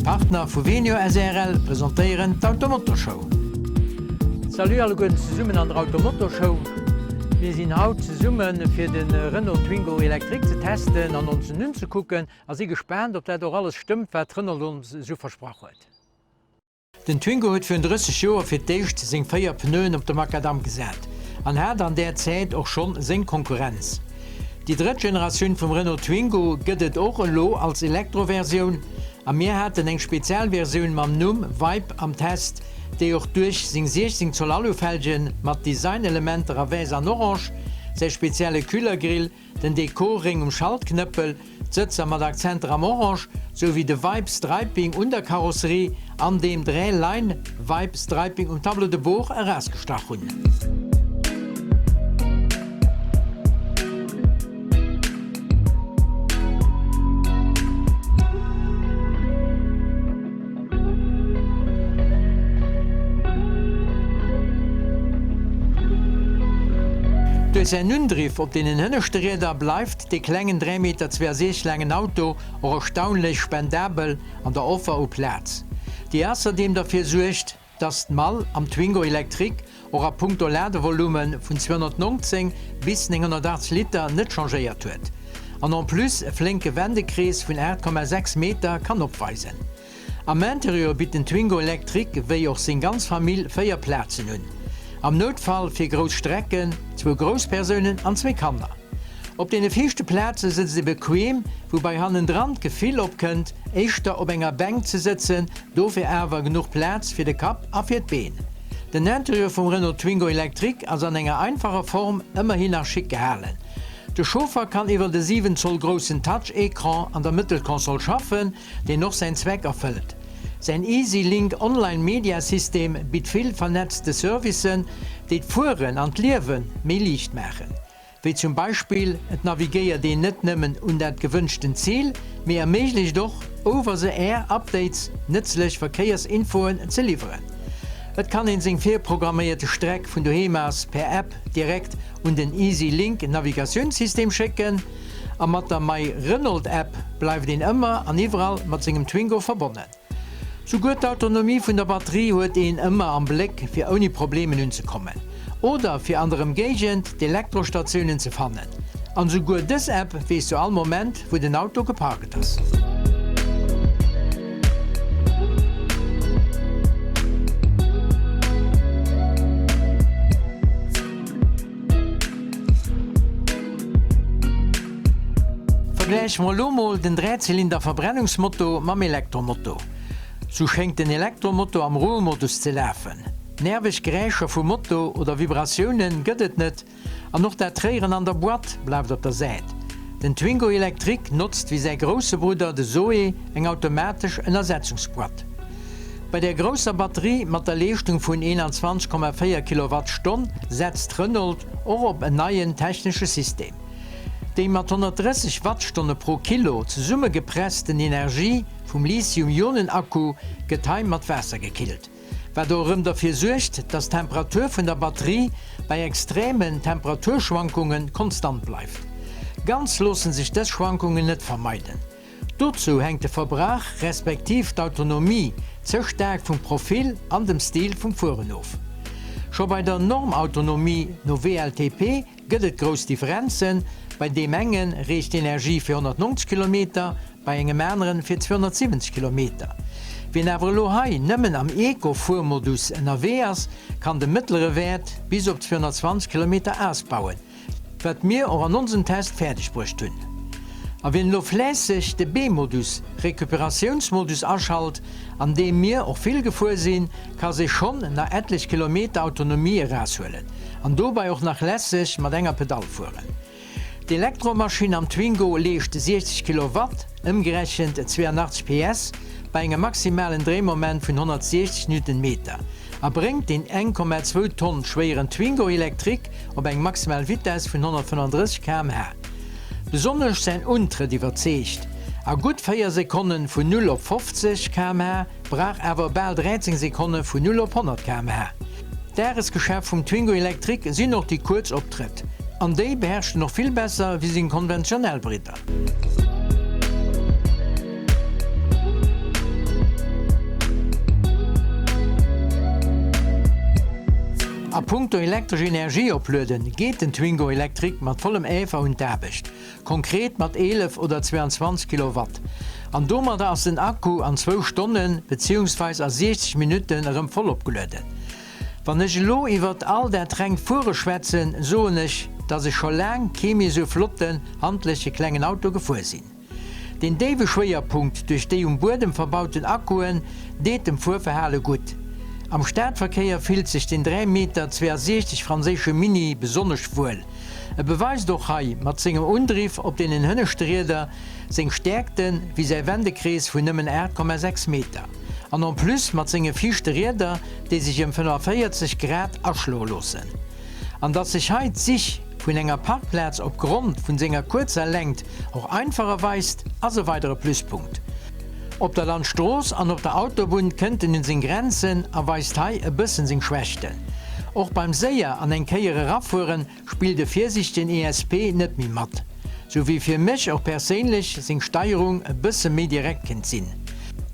D'Partner vu Venio SARL presentéieren d'Automotorshow. Salut alleguerten zesummen an der Automotorshow. Mir sinn haut zesumme fir de Renault Twingo Electrique ze testen an ons en unzekucken a si gespaant ob dat och alles stëmmt wat Renault ons esou versprach huet. Den Twingo huet virun 30 Joer fir d'éischt seng 4 Pneuen op de Makadamm gesat an hat an där Zäit och schonn seng Konkurrenz. Déi drëtt Generatioun vum Renault Twingo gëtt et och elo als Elektroversioun a mir haten eng Spezialversioun mam Numm Vibe am Test, déi och duerch seng 16 Zoll Alufelge mat Designelementer a Wäiss an Orange, säi spezielle Kühlergrill, Den Dekorréng um Schaltknëppel, d'Sëtzer mat Akzenter am Orange, sou wéi de Vibe Striping un der Karosserie an deem 3 Line Vibe Striping um Tableau de bord erausgestach hunn. Duerch säin Undriff op deenen hënneschte Rieder bleift dee klengen 3,62 Meter laangen Auto och erstaunlech spendabel an der Offer u Plaz, déi ausserdeem derfir suergt, dass d'Mall am Twingo Electrique och a punkto Ladevolume vun 219 bis 980 Liter net changéiert huet an en plus e flénke Wendekrees vun 8,6 Meter kann opweisen. Am Interieur bitt den Twingo Electrique wéi och seng ganz Famill 4 Plazen un. Am Noutfall fir grouss Strecken, zwou grouss Persounen an zwee Kanner. Op deene viischte Plaze sëtzt ee bequem, woubäi hannendran d'Gefill opkënnt, éischter op enger Bänk ze sëtzen, dofir awer genuch Plaz fir de Kapp a fir d'Been. Den Interieur vum Renault Twingo Electrique ass an enger einfacher Form ëmmerhin nach chic gehalen. De Chauffer kann iwwer e 7 Zoll groussen Touch-Ecran an der Mëttelkonsol schaffen, deen och säin Zweck erfëllt. Säin Easy Link Online Media System bitt vill vernetzte Servicen, déi d'Fueren an d'Liewe méi liicht maachen. Wéi zum Beispill, et navigéiert een net nëmmen un dat gewënschten Zil, mee erméiglecht och Over-the-Air Updates, nëtzlech Verkéiersinfoen ze liwweren. Et kann een seng virprogramméierte Streck vun doheem aus per App direkt un den Easy Link Navigatiounssystem schécken a mat der My Renault App bleift een ëmmer an iwwerall mat sengem Twingo verbonnen. Souguer d'Autonomie vun der Batterie huet een ëmmer am Bléck fir ouni Problemen unzekommen oder fir an der Emgéigend d'Elektrostatiounen ze fannen. An souguer dës App weess zu all Moment wou den Auto geparkt ass. Vergläiche mer elo mol den Dräizylinder-Verbrennungsmotor mam Elektromotor. Sou schéngt den Elektromotor am Ruhemodus ze lafen. Nerveg Geräischer vum Motor oder Vibratioune gëtt et net an och dat Réieren an der Boîte bleift op der Säit. Den Twingo Electrique notzt wéi säi grousse Brudder de Zoe eng automatesch Ënnersetzungsboîte. Bei der grousser Batterie mat der Leeschtung vun 21,4 Kilowattstonn setzt Renault och op en neien technesche System. Déi mat 130 Wattstonne pro Kilo zesummegepressten Energie vum Lithium-Ionen-Akku gëtt hei mat Waasser gekillt, wat och erëm derfir suergt, dass d'Temperatur vun der Batterie bei extremen Temperaturschwankunge konstant bleift. Ganz loosse sech dës Schwankungen net vermeiden. Dozou hänkt de Verbrauch respektiv d'Autonomie ze staark vum Profil an dem Stil vum Fueren of. Scho bei der Normautonomie no WLTP gëtt et grouss Differenzen, bei deem enge reecht d'Energie fir 190 Kilometer, bei engem aneren fir 270 Kilometer. Wien awer elo hei nëmmen am Eco-Fuermodus ënnerwee ass, kann de mëttlere Wäert bis op 220 Kilometer ausbauen. Wat mir och an onsem Test fäerdeg bruecht hunn. A wien elo fläisseg de B-Modus, Recuperatiounsmodus, aschalt, an deem mir och vill gefuer sinn, ka sech schonn nach etlech Kilometer Autonomie eraushuelen an dobei och nach lässeg mat enger Pedall fueren. D'Elektromaschinn am Twingo leescht 60 Kilowatt, ëmgerechent 82 PS, bei engem maximalen Dréimoment vun 160 Newtonmeter. A bréngt deen 1,2 Tonn schwéieren Twingo Electrique op eng maximal Vitess vun 135 km/h. Besonnesch säin Untrëtt iwwerzeegt. A gutt 4 Sekonne vun 0 op 50 km/h brauch awer bal 13 Sekonne vun 0 op 100 km/h. D'Dagesgeschäft vum Twingo Electrique sinn och déi kuerz Optrëtt. An déi beherrscht en och vill besser wéi seng konventionell Bridder. Punkto elektresch Energie oplueden, geet den Twingo Electric mat vollem Äifer un d'Aarbecht, konkret mat 11 oder 22 Kilowatt. An domadder ass den Akku an zwou Stonnen, beziehungsweis a 60 Minutten erëm voll opgelueden. Wann ech elo iwwert all dat rengt Fuere schwätzen, soen ech, dass ech scho laang kee méi esou flotten, handleche klengen Auto gefuer sinn. Deen déiwe Schwéierpunkt duerch déi um Buedem verbauten Akkuen deet dem Fuerverhale gutt. Am Stadverkéier fillt sech den 3 Meter 62 franséische Mini besonnesch wuel. E beweist och hei mat sengem Undriff op deenen hënneschte Rieder seng Stäerkten, wéi säi Wendekrees vun nëmmen 8,6 Meter. An en plus mat senge viischte Rieder, déi sech ëm 45 Grad aschloe loossen. An datt sech hei d'Sich vun enger Parkplaz op Grond vun senger kuerzer Längt och einfach erweist, ass e weidere Pluspunkt. Op der Landstrooss an op der Autobunn kënnt en un seng Grenzen a weist hei e bëssen seng Schwächten. Och beim séier an eng Kéier erafueren spillt e virsiichtegen ESP net méi mat, sou wéi fir mech och perséinlech seng Steierung e bësse méi direkt kéint sinn.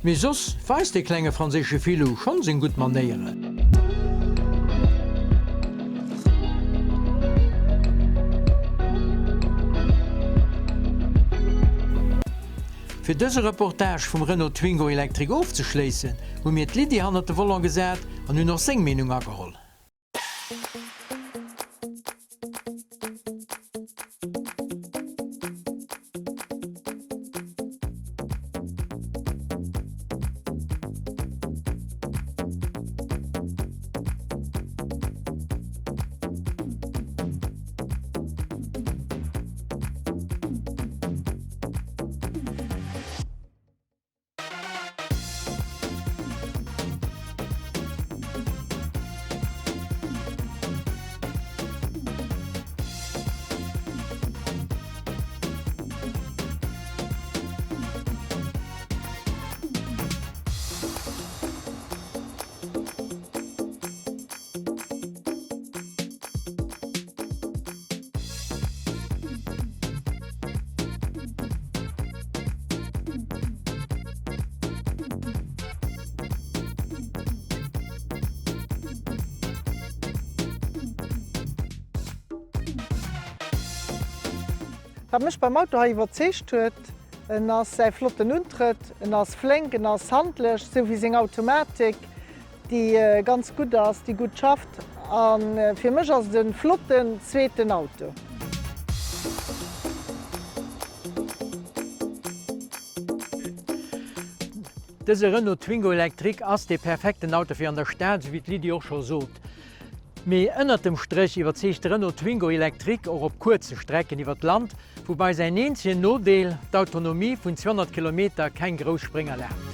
Mee soss weist de klenge franséische Filou schonn seng gutt Manéieren. Fir dëse Reportage vum Renault Twingo Electric ofzeschléissen, hu mir d'Lydie hannert de Volant gesat an hunn och seng Meenung ageholl. Wat mech beim Auto hei iwwerzeegt huet, en ass säi flotten Untrëtt, en ass flénk, en ass handlech, sou wéi seng Automatik, déi ganz gutt ass, déi gutt schafft. A fir mech ass et e flotten zweeten Auto. Dëse Renault Twingo Electrique ass dee perfekten Auto fir an der Stad, esou wéi d'Lydie och scho sot. Mee ënnert dem Stréch iwwerzeegt de Renault Twingo Electrique och op kuerze Strecken iwwer d'Land, woubai säin eenzegen Nodeel, d'Autonomie vun 200 Kilometer, keng grouss Spréng erlaabt.